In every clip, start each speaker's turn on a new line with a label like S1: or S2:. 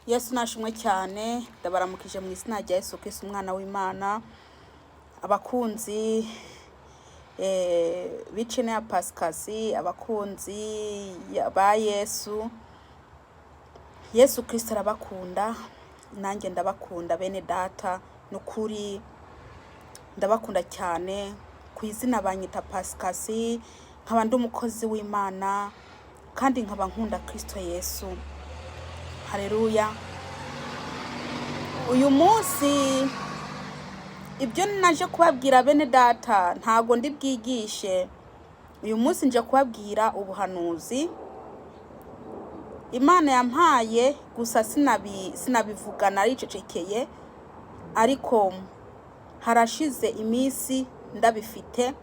S1: Yesu nashimwe cyane. Ndabaramukije mu izina rya Yesu Kristo, umwana w'Imana. Abakunzi b'icene ya Pasikazi, abakunzi ba Yesu, Yesu Kristo arabakunda, nanjye ndabakunda bene data. Nukuri ndabakunda cyane. Ku izina banyita Pasikasi, nkaba ndi umukozi w'Imana kandi nkaba nkunda Kristo Yesu. Haleluya. Uyu munsi ibyo naje kubabwira bene data, ntago ndi bwigishe. Uyu munsi nje kubabwira ubuhanuzi Imana yampaye, gusa sinabivuga, naricecekeye, ariko harashize iminsi ndabifite.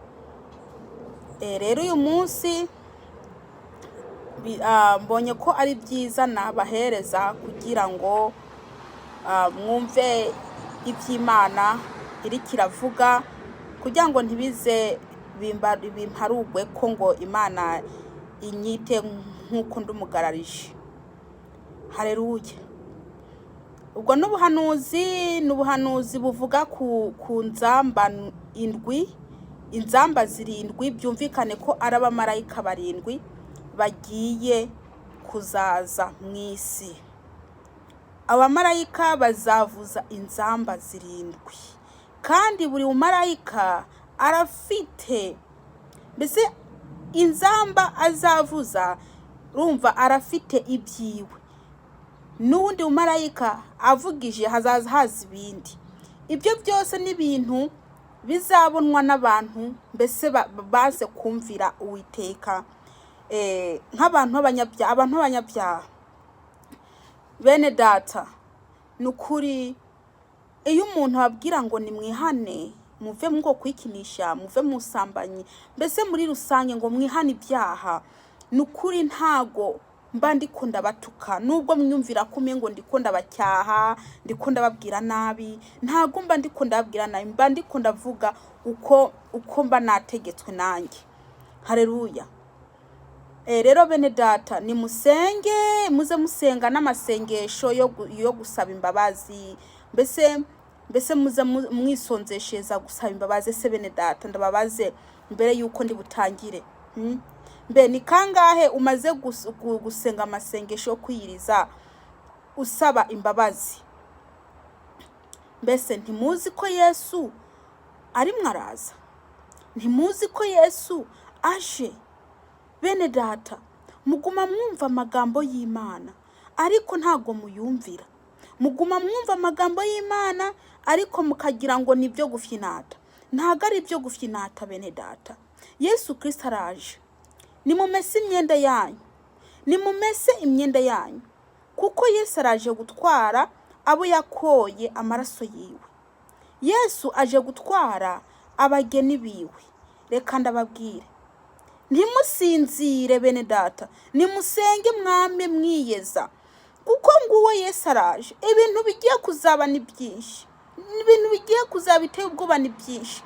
S1: Rero uyu munsi mbonye ko ari byiza nabahereza kugira ngo mwumve iby'Imana iriko iravuga, kugira ngo ntibize bimparugwe ko ngo Imana inyite nk'uko ndumugararije. Haleluya. Ubwo n'ubuhanuzi, ni ubuhanuzi buvuga ku nzamba indwi, inzamba zirindwi. Byumvikane ko ari abamarayika barindwi bagiye kuzaza mu isi. Abamarayika bazavuza inzamba zirindwi, kandi buri mumarayika arafite mbese inzamba azavuza, urumva arafite ibyiwe, n'uwundi mumarayika avugije hazaza haza ibindi. Ibyo byose ni ibintu bizabonwa n'abantu mbese baze kumvira Uwiteka, nk'abantu b'abanyabyaha, abantu b'abanyabyaha. Bene data, ni ukuri iyo umuntu ababwira ngo nimwihane, muve mu bwo kwikinisha, muve mu busambanyi, mbese muri rusange ngo mwihane ibyaha, ni ukuri ntago mba ndiko ndabatuka, nubwo mwiyumvira ko umengo ndiko ndabacyaha, ndiko ndababwira nabi. Ntago mba ndiko ndababwira nabi, mba ndiko ndavuga uko mba nategetswe nanjye. Haleluya. Rero bene data, nimusenge, muze musenga n'amasengesho yo gusaba imbabazi, mbese muze mwisonzesheza gusaba imbabazi. Ese bene data, ndababaze mbere yuko ndi butangire, Mbe ni kangahe umaze gusenga amasengesho yo kwiyiriza usaba imbabazi? Mbese ntimuzi ko Yesu arimwo araza? Ntimuzi ko Yesu aje? Bene data, muguma mwumva amagambo y'Imana ariko ntago muyumvira. Muguma mwumva amagambo y'Imana ariko mukagira ngo ni ibyo gufyinata. Ntago ari ibyo gufyinata bene data. Yesu Kristo araje. Nimumese imyenda yanyu, nimumese imyenda yanyu, kuko Yesu araje gutwara abo yakoye amaraso yiwe. Yesu aje gutwara abageni biwe. Reka ndababwire, ntimusinzire bene data, nimusenge mwame mwiyeza, kuko nguwo Yesu araje. Ibintu bigiye kuzaba ni byinshi, ibintu bigiye kuzaba biteye ubwoba ni byinshi.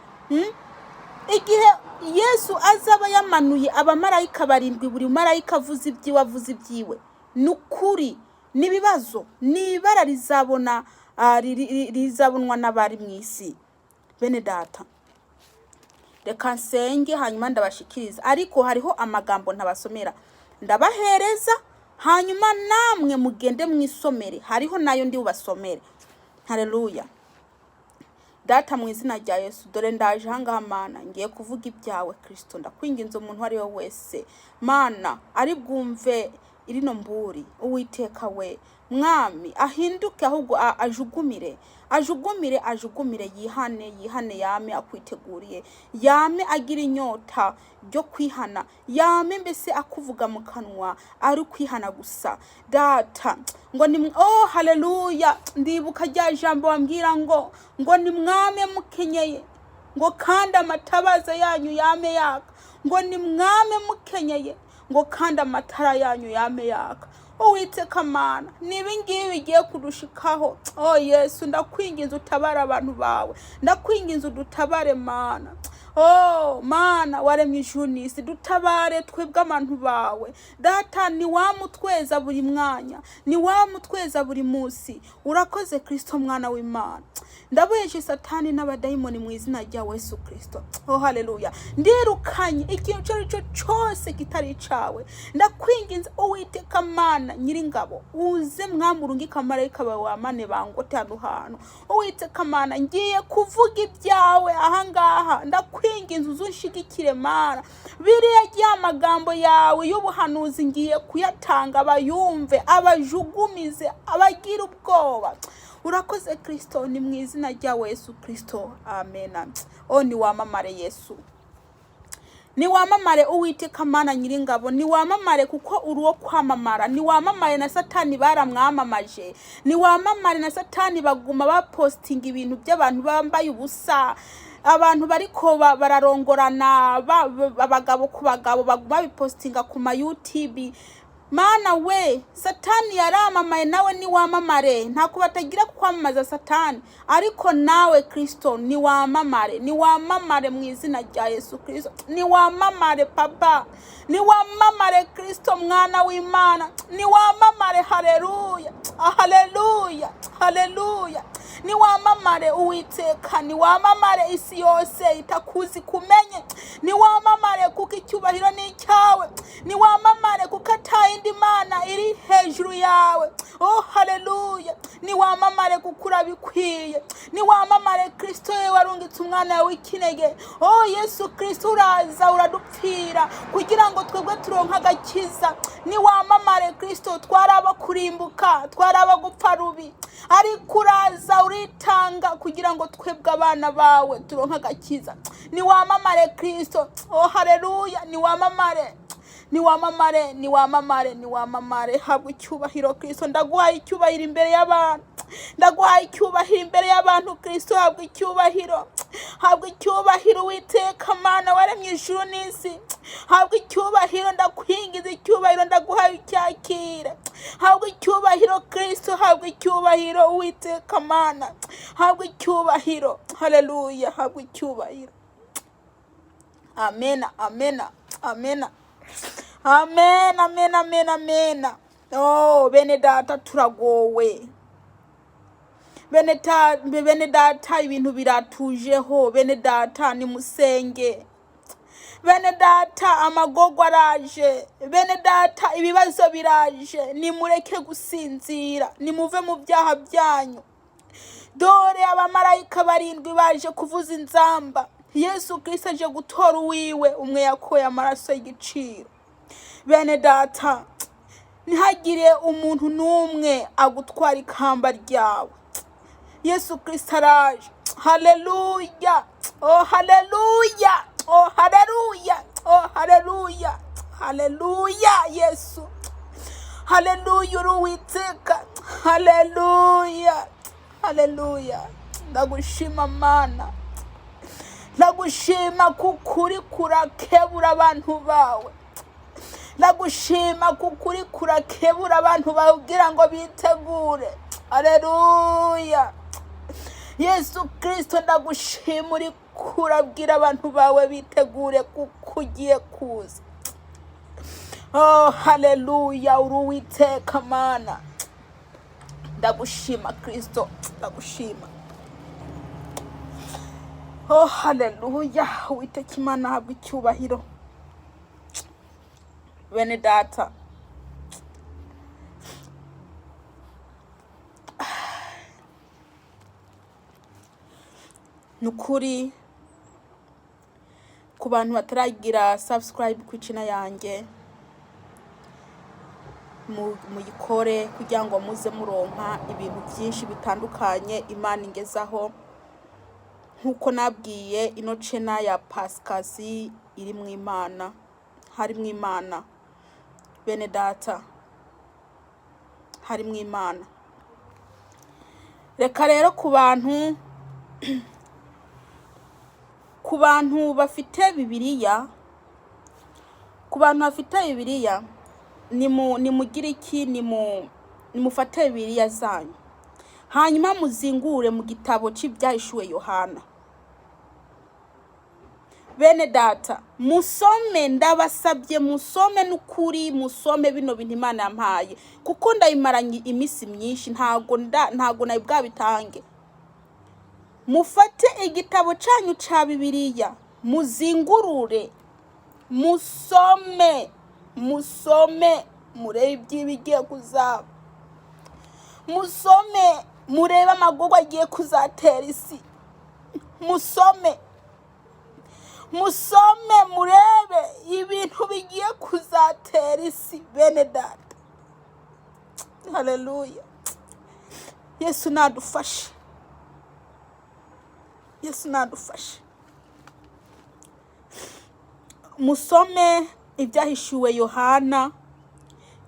S1: Igihe Yesu azaba yamanuye abamarayika barindwi, buri marayika avuze ibyiwe, avuze ibyiwe, ni ukuri n'ibibazo, ni ibara rizabona, rizabonwa n'abari mu isi. Bene data, reka nsenge hanyuma ndabashikiriza, ariko hariho amagambo ntabasomera, ndabahereza, hanyuma namwe mugende mwisomere. Hariho nayo ndi bubasomere. Haleluya. Data, mu izina rya Yesu, dore ndaje ahangaha Mana, ngiye kuvuga ibyawe Kristo. Ndakwinginze, umuntu uwo ari we wese Mana ari bwumve irino mburi, Uwiteka we Mwami, ahinduke, ahubwo ajugumire, ajugumire, ajugumire, yihane, yihane, yame akwiteguriye, yame agira inyota ryo kwihana, yame mbese akuvuga mu kanwa ari kwihana gusa. Data, ngo ni oh haleluya, ndibuka rya jambo wambwira ngo ni mwame mukenyeye, ngo kandi amatabaza yanyu yame yaka. Ngo ni mwame mukenyeye, ngo kandi amatara yanyu yame yaka. Uwiteka Mana, ni ibingibi bigiye kudushikaho. Oh Yesu, ndakwinginze utabare abantu bawe, ndakwinginze udutabare Mana. Oh Mana waremye ijuru n'isi, dutabare twebwe abantu bawe. Data, ni wamutweza buri mwanya, ni wamutweza buri munsi. Urakoze Kristo mwana w'Imana. Ndaboheje Satani n'abadayimoni mu izina rya Yesu Kristo. Oh haleluya. Ndirukanye ikintu icyo ari cyo cyose kitari icawe. Ndakwinginze Uwiteka Mana nyiringabo, uze mwamurungika marayika bawe wamane bangote hano hantu. Uwiteka Mana, ngiye kuvuga ibyawe ahangaha, ndakwinginze uzunshigikire Mana. Biriya rya magambo yawe y'ubuhanuzi ngiye kuyatanga, abayumve, abajugumize, abagira ubwoba. Urakoze Kristo, ni mu izina rya Yesu Kristo, amena. Oh, niwamamare Yesu, niwamamare Uwiteka Mana nyiringabo, niwamamare kuko uri uwo kwamamara. Niwamamare, na Satani baramwamamaje. Niwamamare, na Satani baguma bapostinga ibintu by'abantu bambaye ubusa, abantu bariko bararongorana, abagabo ku bagabo, baguma babipostinga ku ma YouTube. Mana we, Satani yaramamaye, nawe niwamamare. Ntako batagira kwamamaza Satani, ariko nawe Kristo niwamamare, niwamamare mu izina rya Yesu Kristo. Niwamamare Papa, niwamamare Kristo mwana w'Imana, niwamamare. Haleluya, haleluya, haleluya. Niwamamare Uwiteka, niwamamare, isi yose itakuzi kumenye. Niwamamare kuko icyubahiro ni icyawe. Niwamamare kuko atayindi mana iri hejuru yawe. Oh haleluya. Niwamamare kuko urabikwiye. Niwamamare Kristo, we warungitse umwana wawe w'ikinege. Oh Yesu Kristo, uraza uradupfira kugira ngo twebwe turonke agakiza. Niwamamare Kristo, twaraba kurimbuka, twaraba gupfa rubi, ariko uraza uritanga kugira ngo twebwe abana bawe turonke agakiza. Niwamamare Kristo. Oh haleluya. Niwamamare, niwamamare, niwamamare, niwamamare. Habwa icyubahiro Kristo. Ndaguhaye icyubahiro imbere y'abantu, ndaguhaye icyubahiro imbere y'abantu Kristo. Habwa icyubahiro, habwa icyubahiro Uwiteka Mana waremye ijuru n'isi. Habwa icyubahiro, ndakwingiza icyubahiro, ndaguhaye icyakire. Habwa icyubahiro Kristo, habwa icyubahiro Uwiteka Mana, habwa icyubahiro. Haleluya, habwa icyubahiro. Amena, amena, amena, amen, amen, amen, amen. Oh bene data, turagowe. Bene data, ibintu biratujeho. Bene data, nimusenge. Bene data, amagorwa araje. Bene data, ibibazo biraje. Nimureke gusinzira, nimuve mu byaha byanyu. Dore abamarayika barindwi baje kuvuza inzamba. Yesu Kristo aje gutora uwiwe umwe yakoye amaraso y'igiciro. Bene data, ntihagire umuntu n'umwe agutwara ikamba ryawe. Yesu Kristo araje. Haleluya. Oh haleluya. Oh haleluya. Oh haleluya. Haleluya Yesu. Haleluya, uri Uwiteka. Haleluya, haleluya. Ndagushima Mana, ndagushima kuko uri kurakebura abantu bawe. Ndagushima kuko uri kurakebura abantu bawe kugira ngo bitegure. Haleluya Yesu Kristo, ndagushima uri kurabwira abantu bawe bitegure kuko ugiye kuza. Oh haleluya, uri Uwiteka Mana. Ndagushima Kristo, ndagushima. Oh haleluya, Uwiteka Imana ahabwa icyubahiro. Bene data, ni ukuri ku bantu bataragira subscribe ku channel yanjye, muyikore kugira ngo muze muronka ibintu byinshi bitandukanye Imana ingezaho. Nk'uko nabwiye, ino channel ya Pasikazi iri mu Imana, harimo Imana. Bene data, harimo Imana. Reka rero ku bantu bafite Bibiliya, ku bantu bafite Bibiliya, Nimugire iki? Nimufate Bibiliya zanyu, hanyuma muzingure mu gitabo c'Ibyahishuwe Yohana. Bene data, musome, ndabasabye musome n'ukuri, musome bino bintu Imana yampaye, kuko ndabimaranye iminsi myinshi, ntago nari bwabitange. Mufate igitabo cyanyu ca Bibiliya, muzingurure, musome, musome, murebe iby'ibigiye kuzaba, musome, murebe amagorwa agiye kuzatera isi, musome, musome, murebe ibintu bigiye kuzatera isi. Bene data, haleluya! Yesu nadufashe, Yesu nadufashe. Musome Ibyahishuwe Yohana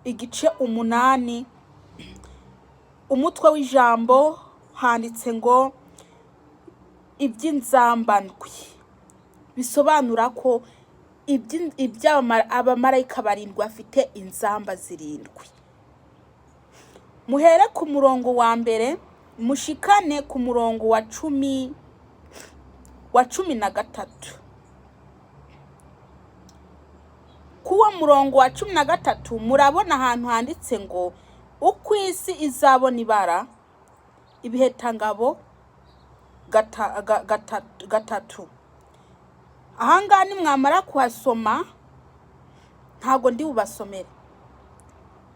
S1: igice 8. Umutwe w'ijambo handitse ngo iby'inzambandwi, bisobanura ko abamarayika barindwi bafite inzamba zirindwi. Muhere ku murongo wa mbere, mushikane ku murongo wa 10, wa 13. K'uwo murongo wa 13 murabona ahantu handitse ngo uko isi izabona ibara ibihetangabo gatatu. Ahangaha nimwamara kuhasoma, ntabwo ndi bubasomere,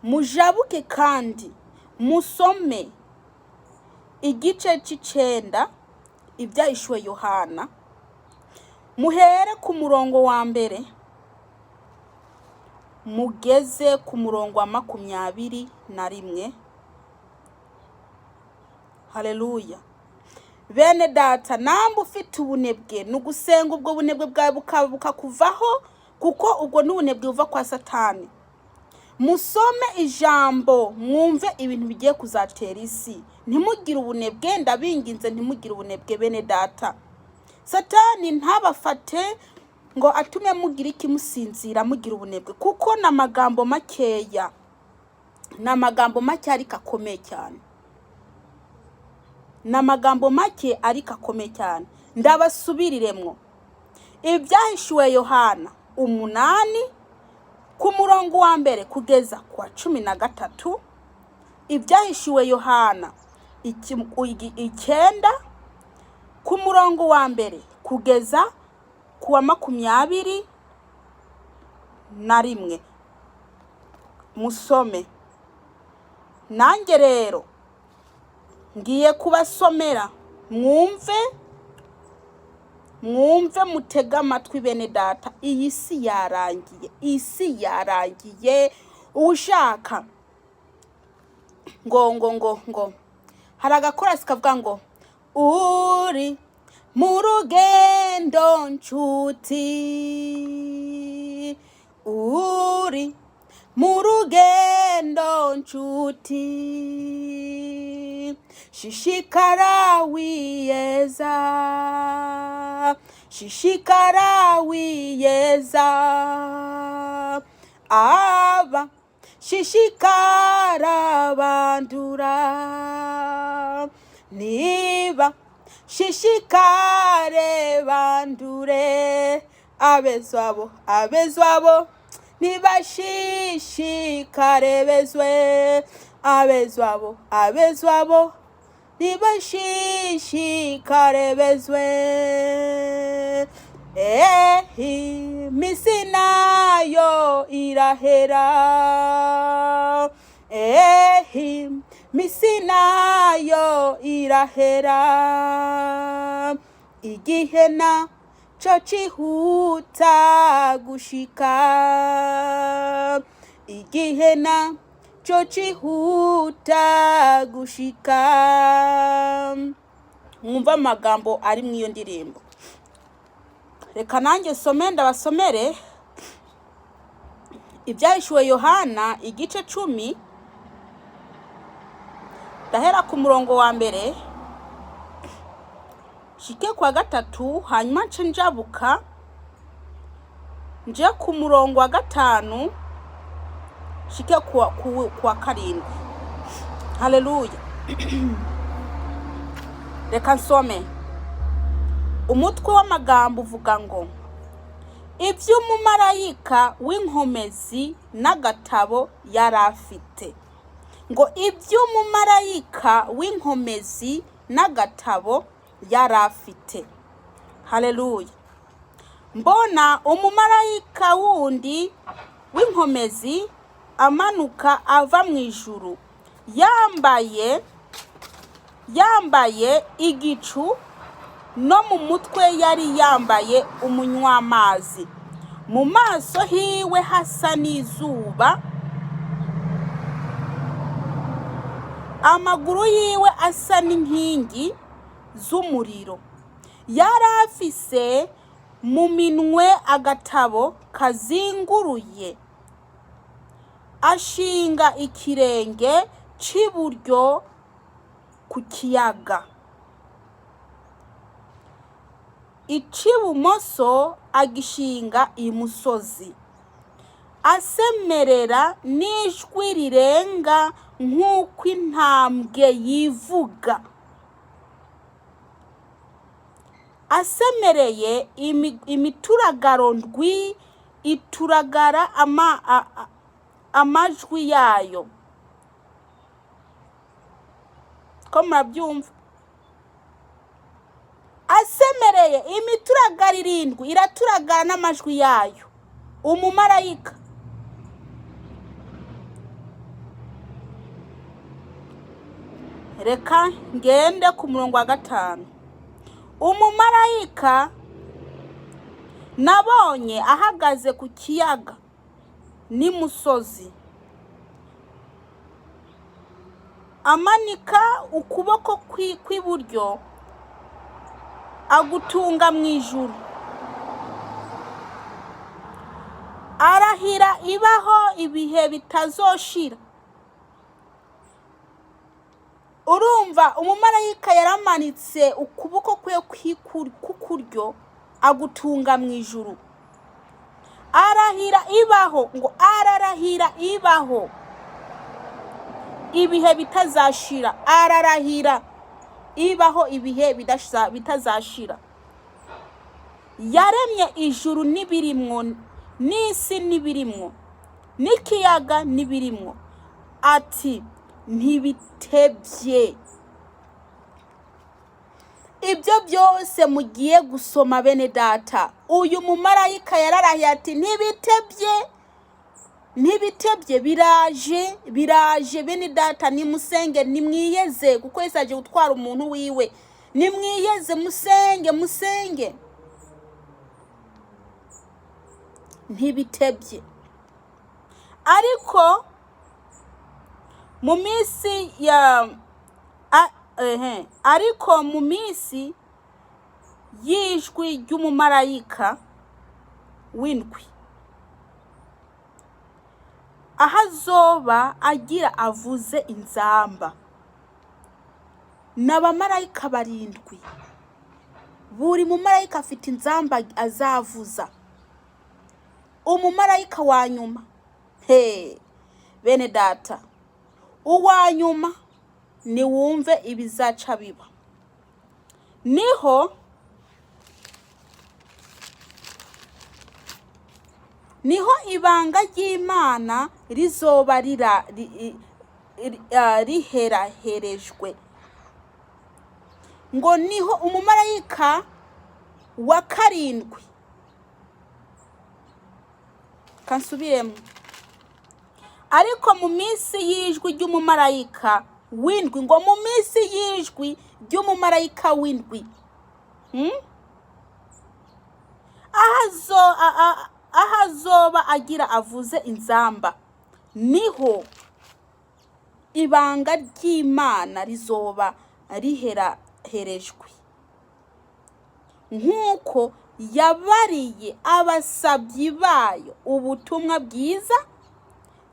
S1: mujabuke kandi musome igice c'icenda Ibyahishuwe Yohana, muhere ku murongo wa mbere mugeze ku murongo wa 21. Haleluya! Bene data, namba ufite ubunebwe, ni ugusenga ubwo bunebwe bwawe bukakuvaho, kuko ubwo ni ubunebwe buva kwa Satani. Musome ijambo, mwumve ibintu bigiye kuzatera isi. Ntimugire ubunebwe, ndabinginze, ntimugire ubunebwe, bene data. Satani ntabafate ngo atume mugira iki? Musinzira, mugira ubunebwe, kuko ni amagambo makeya, ni amagambo make ariko akomeye cyane, ni amagambo make ariko akomeye cyane. Ndabasubiriremwo: Ibyahishuwe Yohana 8, ku murongo wa mbere kugeza ku wa 13. Ibyahishuwe Yohana 9, ku murongo wa mbere kugeza ku wa 21. Musome. Nanjye rero ngiye kubasomera, mwumve, mwumve, mutege amatwi, bene data. Iyi si yarangiye, isi yarangiye. Ushaka ngo hari agakorasi kavuga ngo uri mu rugendo nshuti, uri mu rugendo nshuti, shishikara wiyeza, shishikara wiyeza, aba shishikara bandura, niba shishikare bandure, abezwabo, abezwabo nibashishikare bezwe, abezwabo, abezwabo nibashishikare bezwe. Ehi, misi nayo irahera, ehi, misi nayo irahera, igihe na cyo cihuta gushika, igihe na cyo cihuta gushika. Mwumva amagambo ari mu iyo ndirimbo. Reka nanjye some, ndabasomere Ibyahishuwe Yohana igice 10. Ndahera ku murongo wa mbere shike kwa gatatu, hanyuma nce njabuka nje ku murongo wa gatanu. Shike kuwa karindwi. Haleluya! Reka nsome. Umutwe w'amagambo uvuga ngo: "Iby'umumarayika w'inkomezi n'agatabo yari afite." Ngo iby'umumarayika w'inkomezi n'agatabo yari afite. Haleluya! Mbona umumarayika wundi w'inkomezi amanuka ava mu ijuru, yambaye igicu, no mu mutwe yari yambaye umunywamazi, mu maso hiwe hasa n'izuba, amaguru yiwe asa n'inkingi z'umuriro. Yari afise mu minwe agatabo kazinguruye, ashinga ikirenge c'iburyo ku kiyaga, ic'ibumoso agishinga imusozi, asemerera n'ijwi rirenga nk'uko intambwe yivuga, asemereye imituragaro ndwi ituragara amajwi yayo. Ko murabyumva? Asemereye, imituragaro irindwi iraturagara n'amajwi yayo. Umumarayika reka ngende ku murongo wa 5. Umumarayika nabonye ahagaze ku kiyaga n'imusozi, amanika ukuboko kw'iburyo agutunga mu ijuru, arahira ibaho ibihe bitazoshira. Urumva, umumarayika yaramanitse ukuboko kwe k'ukuryo agutunga mu ijuru, arahira ibaho, ngo ararahira ibaho ibihe bitazashira, ararahira ibaho ibihe bitazashira, yaremye ijuru n'ibirimwo, n'isi n'ibirimwo, n'ikiyaga n'ibirimwo, ati: "Ntibitebye." Ibyo byose mugiye gusoma, bene data, uyu mumarayika yararahiye ati: "Ntibitebye, ntibitebye, biraje, biraje." Bene data, nimusenge, nimwiyeze, kuko Yesu aje gutwara umuntu wiwe. Nimwiyeze, musenge, musenge, ntibitebye. Ariko mu minsi ya ehe, ariko mu minsi y'ijwi ry'umumarayika w'indwi, aho azoba agira avuze inzamba, ni abamarayika barindwi, buri mumarayika afite inzamba azavuza. Umumarayika wa nyuma, he bene data, uwa nyuma, niwumve ibizaca biba. Niho ibanga ry'Imana rizoba riheraherejwe. Ngo niho umumarayika wa karindwi, kansubiremo, ariko mu minsi y'ijwi ry'umumarayika w'indwi, ngo mu minsi y'ijwi ry'umumarayika w'indwi, Aho azoba agira avuze inzamba, niho ibanga ry'Imana rizoba riheraherejwe, nk'uko yabariye abasabyi bayo ubutumwa bwiza,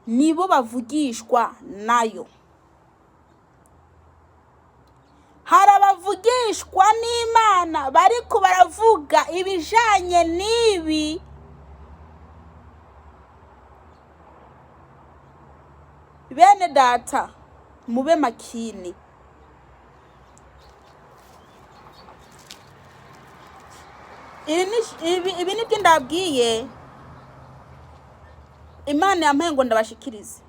S1: nibo bavugishwa nayo. Hari abavugishwa n'Imana bariko baravuga ibijanye n'ibi. Bene data, mube makini. Ibi nibyo ndabwiye Imana yampaye ngo ndabashikirize.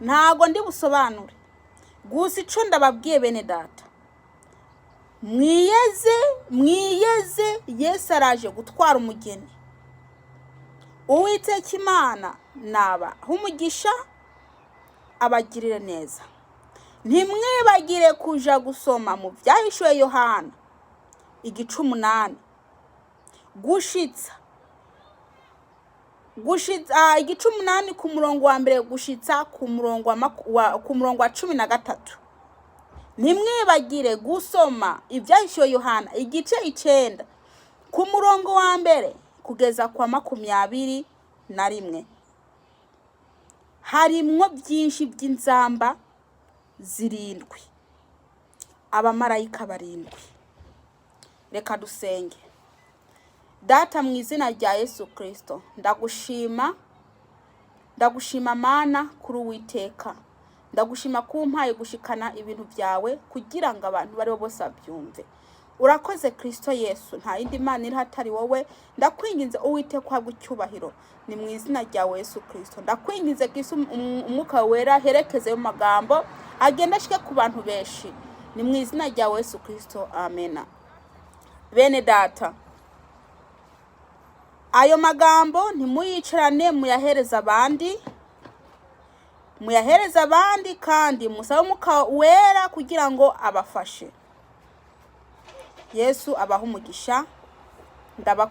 S1: Ntago ndi busobanure, gusa ico ndababwiye bene data, mwiyeze, mwiyeze, Yesu araje gutwara umugeni. Uwiteka Imana nabaha umugisha, abagirire neza. Ntimwibagire kuja gusoma mu Byahishuwe Yohana igice 8 gushitsa igice 8 ku murongo wa 1 gushitsa ku murongo wa ku murongo wa 13. Ntimwibagire gusoma Ibyahishuwe Yohana igice 9 ku murongo wa 1 kugeza kwa 21. Harimwo byinshi by'inzamba zirindwi, abamarayika barindwi. Reka dusenge. Data, mu izina rya Yesu Kirisito, ndagushima, ndagushima Mana kuri Uwiteka. Ndagushima ko umpaye gushikana ibintu byawe kugira ngo abantu baribo bose babyumve. Urakoze Kirisito Yesu, nta yindi Mana iri hatari wowe. Ndakwinginze Uwiteka uhabwe icyubahiro, ni mu izina ryawe Yesu Kirisito. Ndakwinginze Kristo, umwuka wera herekeze ayo magambo agenda ashike ku bantu benshi, ni mu izina ryawe Yesu Kirisito, amena. Bene data, ayo magambo ntimuyicarane, muyahereze abandi, muyahereze abandi, kandi musabe umwuka wera kugira ngo abafashe. Yesu abahe umugisha, ndabakunda.